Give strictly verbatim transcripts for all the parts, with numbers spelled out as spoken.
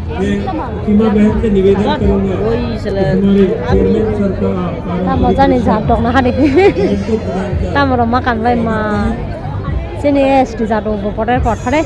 मैं सीमा बहन से निवेदन करूंगा कि हमारे चेयरमैन सर का कारण Tamo jani jat dok na hari. Tamo rok ma kan bai ma. Chini S T jat rok bo poder pot hare.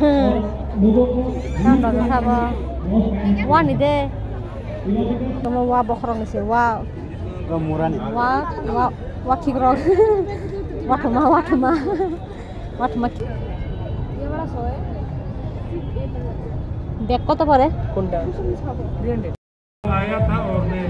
Hmm. Tamo rok sabo. Wani de. Tamo wa bokhorok ni se wa. Wa murani. Wa, wa, wa khikrok. Wa thuma, wa thuma. Wa thuma. Bag koto pore? Konta? आया था और मैं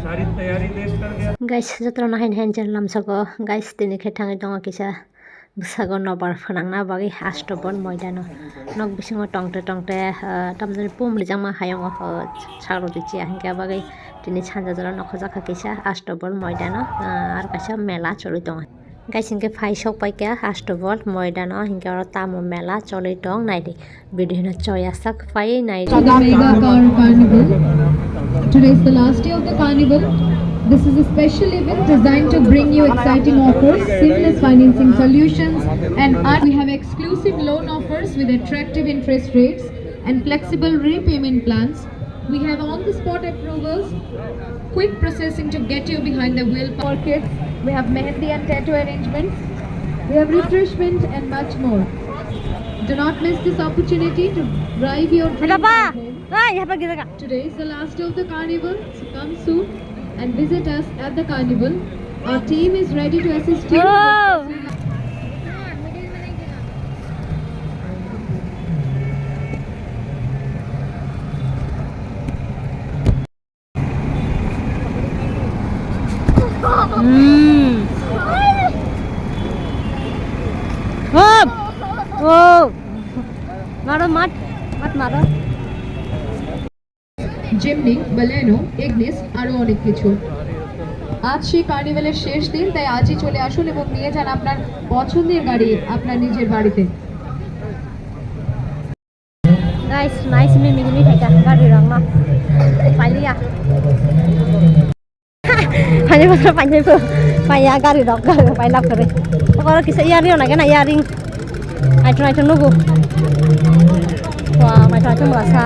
सारी तैयारी देख कर गया। Guys, jotono hain hain chen lamsako. Guys, tini khe thangwi tongo kisa. Bwsago nobar phwnangna bagwi Astobol moidano. Nok bisingo tongte tongte, ah, tamjani pum rijakma hayungo, ah, sakrodi chiya hinkhe bagwi tini sanja jora nokhojakha kisa Astobol moidano, ah, aro kaisa mela choli tongo. Guys, hinkhe phai sok paikha Astobol moidano, hinkhe oro tamo mela choli tong naidi. Video no choya sak phai nai. To the Mega Car Carnival. Today is the last day of the carnival. This is a special event designed to bring you exciting offers, seamless financing solutions, and un- we have exclusive loan offers with attractive interest rates and flexible repayment plans. We have on-the-spot approvals, quick processing to get you behind the wheel. For kids, we have mehendi and tattoo arrangements. We have refreshment and much more. Do not miss this opportunity to drive your dream car home. Today is the last day of the carnival, so come soon and visit us at the carnival. Our team is ready to assist you. Hmm. Hop! Oh! Maro, mat, mat maro. Jimny, Baleno, Ignis, আরো অনেক কিছু। আজ সেই কার্নিভালের শেষ দিন, তাই আজই চলে আসুন এবং নিয়ে যান আপনার পছন্দের গাড়ি আপনার নিজের বাড়িতে। Guys, nice me migini thaika gari rok no. Paliya. Hani bosor painai po. Paiya gari rok, gari rok pailap kore. Okoro kisa earring na kena earring. Aitung aitung nugu. Wah, aitung aitung merasa.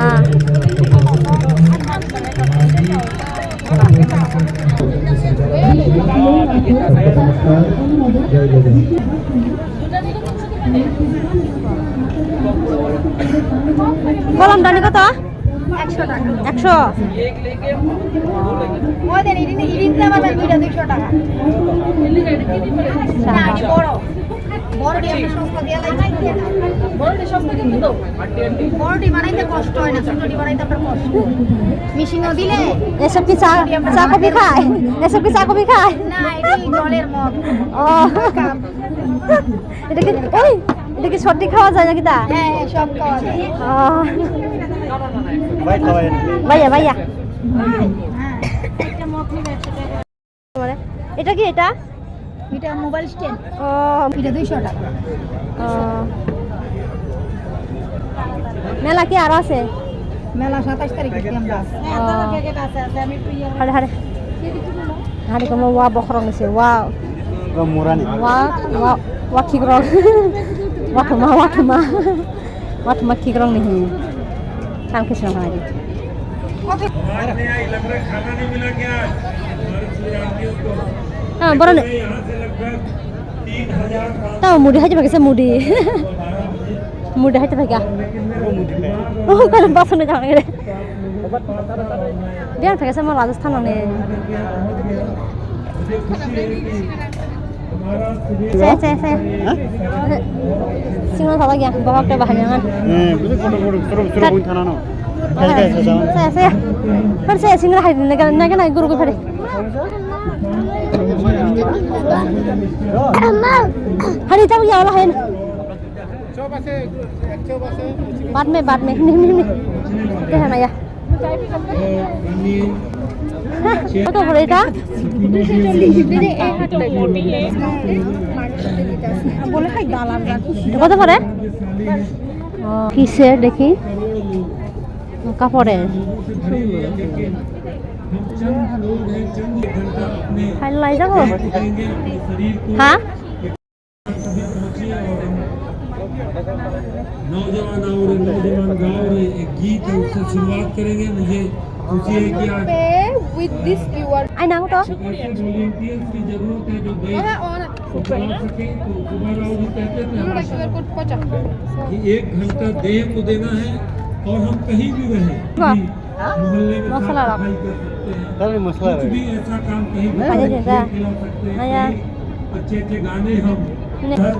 Kolom dani koto? Ekso taka. Ekso? Oi de, irin, irin na mane duita duiso taka. Na, ni boro. Boro di amra sosta diya laibo. Boro di sosta kintu to. Boro di banaite kosto hoy na, chuto di banaite amra kosto. Machine o dile. এসব কি চা, চা কফি খায়? এসব কি চা কফি খায়? না, এটি জলের মগ। ও। কাপ। এটা কি, এই, এটা কি সত্যি খাওয়া যায় নাকি তা? হ্যাঁ, হ্যাঁ, সব খাওয়া যায়। ও। ভাইয়া, ভাইয়া। মানে, এটা কি এটা? এটা মোবাইল স্ট্যান্ড। ও। এটা দুইশো টাকা। ও। মেলা কি আরো আছে? মেলা সাতাশ তারিখ দেখলাম আমরা। ও। হারে, হারে। Hari komo wa bokhorok ni se wa. Wa murani. Wa, wa, wa khikrok. Wa thuma, wa thuma. Wa thuma khikrok ni hin. Tang khe song hari. Ah, boroni. Tamo mudi hai jebak kisa mudi. Mudi hai jebak ya. Oh, kalau bahasa ni jangan ni. Biar pakai sama Rajasthan ni. Saya, saya, saya. Hah? Singa salah ya, bawa ke bahan jangan. Eh, bisa foto, foto, foto, foto pun tanah no. Saya, saya, saya. Kan saya singa hai, naga, naga, naga, guru ko phare. Hari tahu ya Allah hai. बाद में, बाद में। नहीं, नहीं, नहीं। क्या है ना यार? কত করে এটা? কত করে? ও, কিসের দেখি? Kapore. Hai lai jago. Ha? नौजवान आओ रे, नौजवान गाओ रे, एक गीत है, उससे शुरुआत करेंगे। मुझे खुशी है कि आज पे with this viewer। Ai nang to। ऐसे वॉलंटियर्स की जरूरत है जो देश को चला सके। तो सुब्बाराव जी कहते थे हमेशा कि एक घंटा देह को देना है और हम कहीं भी रहें। वाह। मोहल्ले में साफ सफाई कर सकते हैं। Tadi masalah कुछ lagi। भी ऐसा काम कहीं भी नहीं। Ada खिला सकते हैं। Naya। कहीं अच्छे अच्छे गाने हम नहीं। घर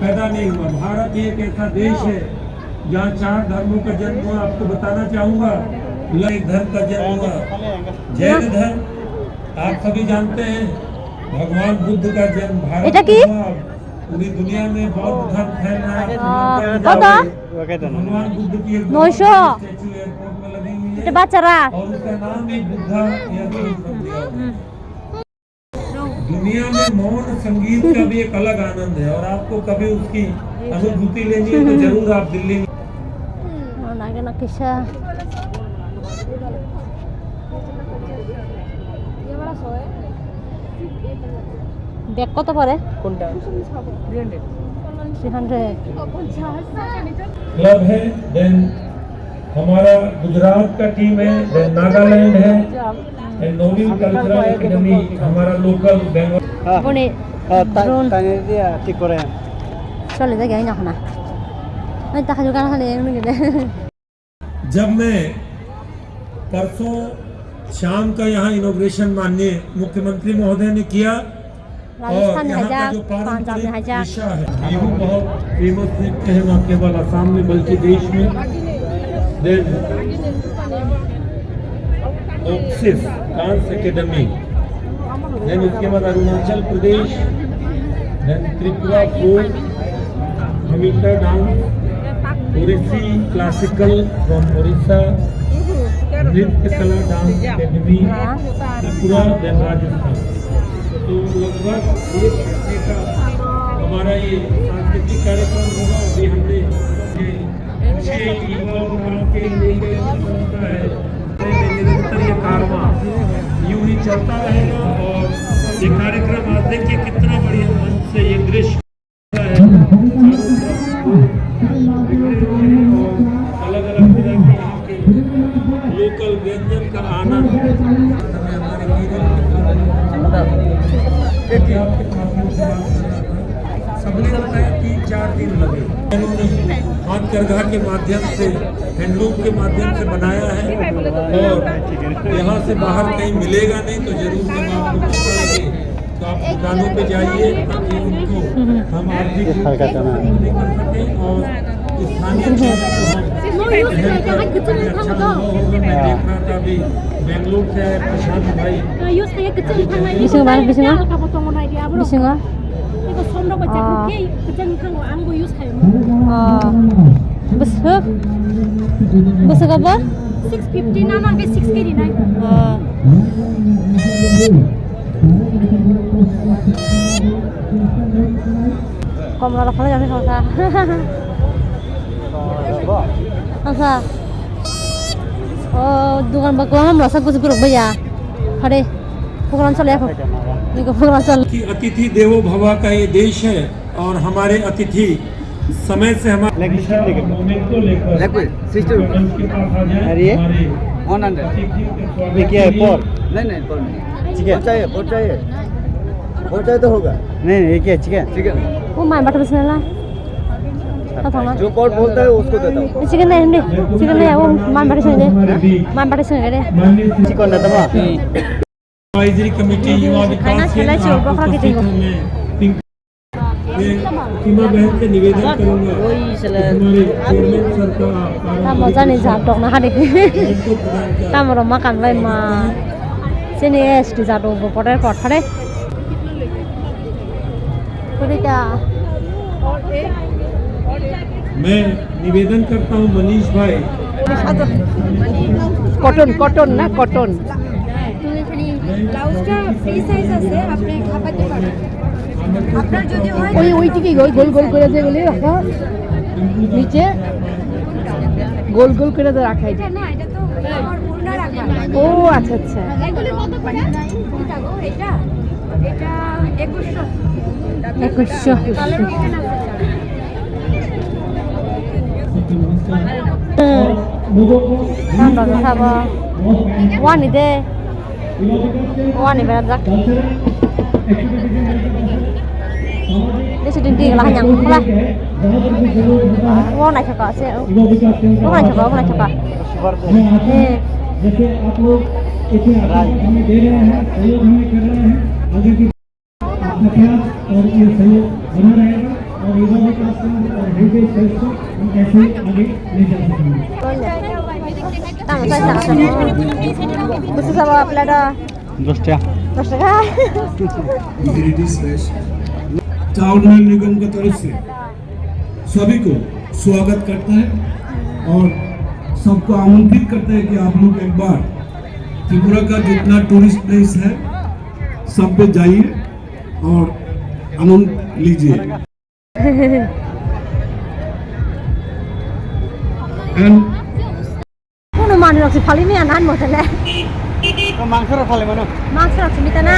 पैदा नहीं हुआ। भारत ही एक ऐसा देश है जहाँ चार धर्मों का जन्म हुआ। आपको बताना चाहूंगा, एक धर्म का जन्म हुआ, जैन धर्म। आप सभी जानते हैं, भगवान बुद्ध का जन्म भारत में हुआ। पूरी दुनिया में बौद्ध धर्म फैल रहा है। এটা কি? ভগবান বুদ্ধ কি एक নয়শো। স্ট্যাচু এয়ারপোর্ট में लगी हुई है। এটা বাচ্চারা। और उसका नाम भी बुद्धा एयरपोर्ट रख दिया। दुनिया में मौन संगीत का भी एक अलग आनंद है और आपको कभी उसकी अनुभूति लेनी है तो जरूर आप दिल्ली में। Ona gana kisa. Bag koto pore? কোনটা? Three hundred. Three hundred. Club है, then हमारा गुजरात का टीम है, then नागालैंड है, then नवीन कल्चरल एकेडमी, हमारा लोकल Bengal. Boni drone. Tanya dia, ঠিক করে। Chole jai gai na khana. Ai ta khaju gana khale ngi de. जब मैं परसों शाम का यहाँ इनॉग्रेशन माननीय मुख्यमंत्री महोदय ने किया, और राजस्थान में यहाँ का हैजा, जो पारंपरिक पंजाब में हैजा। पेशा है, बिहू बहुत फेमस नृत्य है, ना केवल असम में बल्कि देश में। देन ओक्सिस डांस एकेडमी, देन उसके बाद अरुणाचल प्रदेश, देन त्रिपुरा फोक, हमिता डांस, ओडिसी क्लासिकल फ्रॉम ओडिशा, नृत्य कला डांस एकेडमी, त्रिपुरा, देन राजस्थान। तो लगभग एक घंटे का हमारा ये सांस्कृतिक कार्यक्रम होगा। अभी हमने ये छह युवा लोगों के लिए होता है। निरंतर ये कारवां यूं ही चलता रहेगा और ये कार्यक्रम, आप देखिए कितना बढ़िया मंच से ये दृश्य है। चारों तरफ बिखरे हुए हैं और अलग-अलग तरह के यहाँ के लोकल व्यंजन का आनंद। सबने बताया तीन चार दिन लगे। हाथ करघा के माध्यम से, हैंडलूम के माध्यम से बनाया है और यहाँ से बाहर कहीं मिलेगा नहीं, तो जरूर जब आपको मौका लगे तो आप दुकानों पे जाइए, ताकि उनको हम आर्थिक रूप से मदद भी कर सकें और स्थानीय चीजों को हम बेहतर करें। अच्छा अनुभव होगा। मैं देख रहा था अभी बेंगलोर से आए प्रशांत भाई। Bisingo ba, bisingo? Bisingo? Ah. Bwswk? Bwswk abo? Six fifty na, nang khe six K rinai. Ah. Komla rok khalai jani kha. Asa. O, dukan ba kwbangma masa kuchuk rok baya. Hare. Program chole, niko program chole. कि अतिथि देवो भव का ये देश है और हमारे अतिथि समय से हमारे Language, sister. अरे, one hundred. ये क्या है? Pork? नहीं, नहीं, pork नहीं। Chicken? Pork चाहिए, pork चाहिए। Pork चाहिए तो होगा। नहीं, नहीं, ये क्या है? Chicken? Chicken। वो माय बटर बिस्मिल्लाह। जो pork बोलता है, उसको देता हूँ। Chicken नहीं, नहीं। Chicken नहीं, वो माय बटर सुन दे। माय बटर सुन दे। Chicken ना तमा। एडवाइजरी कमेटी युवा विकास खाना खिला केंद्र छो, आपको बकरा के उपस्थित देखो। होंगे। ये सीमा बहन से निवेदन करूंगा कि हमारे चेयरमैन सर का आप Tamo jani jat dok na hadi. Tamo rok ma kan bai ma. Chini S T jat rok bo poder pot hade. Kurita. मैं निवेदन करता हूँ मनीष भाई। Cotton, cotton ना, cotton। তুমি খালি ব্লাউজটা ফ্রি সাইজ আছে, আপনি ছাপাইতে পারেন। আপনার যদি হয় ওই, ওই দিকে গোল, গোল, গোল করে যেগুলি রাখা নিচে। গোল গোল করে তো রাখাই যায়। এটা না, এটা তো ওড়না রাখা। ও আচ্ছা আচ্ছা। এগুলি কত করে? এটা গো, এটা, এটা একুশশো। একুশশো। এখানে আছে চার। Tando sabo. Wani de. Wani berajak. Desi din tingla hanyang pula. Wo naithoka se. Wo naithoka, wo naithoka. Eh. जैसे आप लोग इतने आशीर्वाद हमें दे रहे हैं, सहयोग हमें कर रहे हैं, आगे भी आपका प्यार और ये सहयोग बना रहेगा और युवा विकास केंद्र और हेरिटेज फेस्ट को हम ऐसे ही आगे ले जा सकेंगे। Tamo sai saka saka. Gusto sa mga plata. দশ টাকা। দশ টাকা। हेरिटेज फेस्ट चावल मिल निगम की तरफ से सभी को स्वागत करता है और सबको आमंत्रित करता है कि आप लोग एक बार त्रिपुरा का जितना टूरिस्ट प्लेस है, सब पे जाइए और आनंद लीजिए। And Kuno manwi rok se phali maya nan mo tele. Mangsa rok phali mano. Mangsa rok se mita na.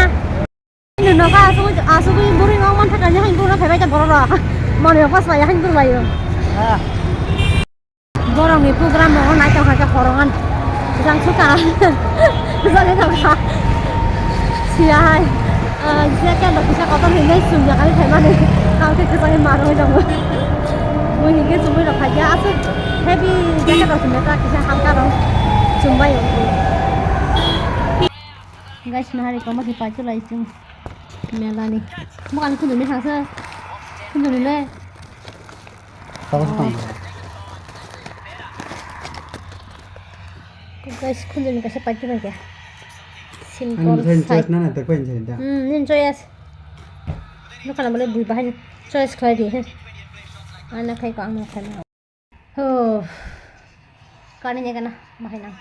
Ini noka asugwi asugwi buri ngong man thaka yahin buru phai bai ta borok rok. Manwi rok pas bai yahin buru bai yo. Ah. Borok ni program rok nai tong kha korongan. Jang suka. Jang suka. Siya hai. Ah, je ke dok kisa kotor hinai sum ya kali thai mani. Kau ke kisa ke maro jang. Mui hinke chumui rok phai ya asuk heavy jacket rok chumui ta kisa halka rok chumbai. Guys, nahari koma si pai chulai chung mela ni. Bukan khunju ni thangsa. Khunju ni le. Sabo se tong. Guys, khunju ni kaisa pai chulai kya. Simple. Ani bwsai choice na na tak pai jai da. Hmm, nin choice. Nokana bole bui bahai choice khlai di he. Ana khai ko ang khai na. Ho. Kani ne kana bahai nang.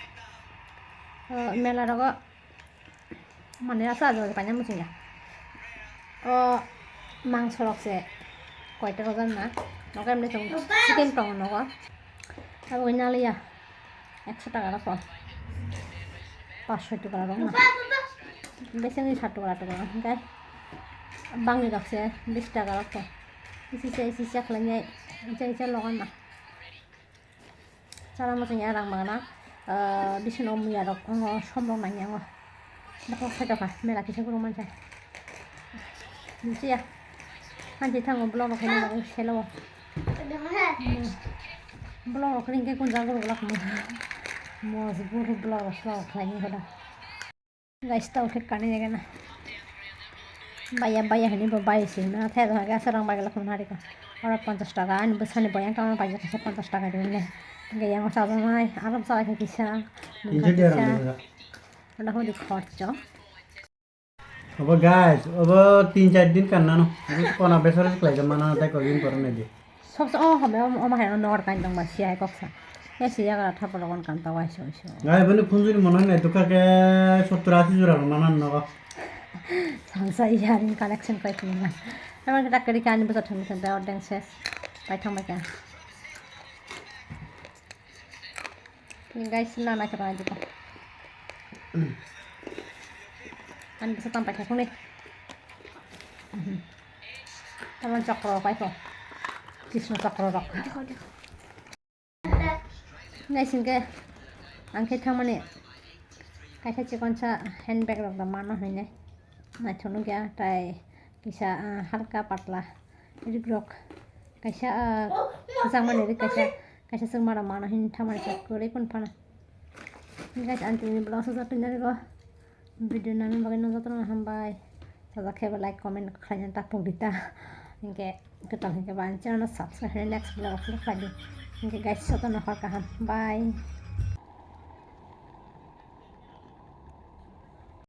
Oh, mela rogo. Mane asa ajo paina muchung ya. Oh, mangso rok se. Koita rojan na. Noka emne tong chicken tong nogo. Abo naliya. Ekso taka rok ko. Paanch soi tukra rok na. Besengni sat tukra tukra hingke bangni rok se bish taka rok ko. Isi se isi se khlai nai. Isi se logan na. Chana muchung ya rang magana. Bisino muya rok ongo som rok nang yango. Bokol sai tokha mela kisa guru mansa. Nungsi ya. Hanchi thango vlog rok khaina bagwi selo. Vlog rok khaina hingke kunjang guru vlog mo. Mos guru vlog rok vlog khaina hoda. Guys, tau khe kani jagana. Baya baya hini bo bai si na the do ga sarang bai la khum hari ko. Oro ponchash taka ani bwsani boyang kama bai kisa ponchash taka di ne. Ge yang sa jang nai aram sa khe kisa. Nungkha kisa. Ada hodi khorcho. Obo guys, obo tin char din kanna no. Obo kona besar khlai jama na tai ko din por nai di. Sob se o home o ma hai no nor kain tong ba si hai koksa. Ya si ya ga thap logon kan ta wai so so. Guys, bani khunjuri mono nai duka ke sottor ashi jora manan no. Sangsa ya rin collection kai tong ba. Amar kita kari kan bisa thang thang da ordeng ses. Pai thang ba kan. Ini guys, na na kira aja. Ani bisa tampai khe khuni. Tamon chokro pai ko. Krishna chokro rok. Guys, hingke ang khe thangmani kaisa chikonsa handbag rok da mano hinui naithok nukya tai kisa, ah, halka patla. Rik rok kaisa, ah, kwchangmani rik kaisa, kaisa chwngma rok mano hin thamani khe kwrwi phano phano. Guys, ang tini vlog sajak tongya rego. Video nangni bagwi no jotono hambai. Sajak khe like, comment khlaina ta pogdi ta. Hinkhe kwtal hinkhe ba ang channel no subscribe khlai next vlog upload khlai di. Hinkhe guys, jotono hor kaham. Bye.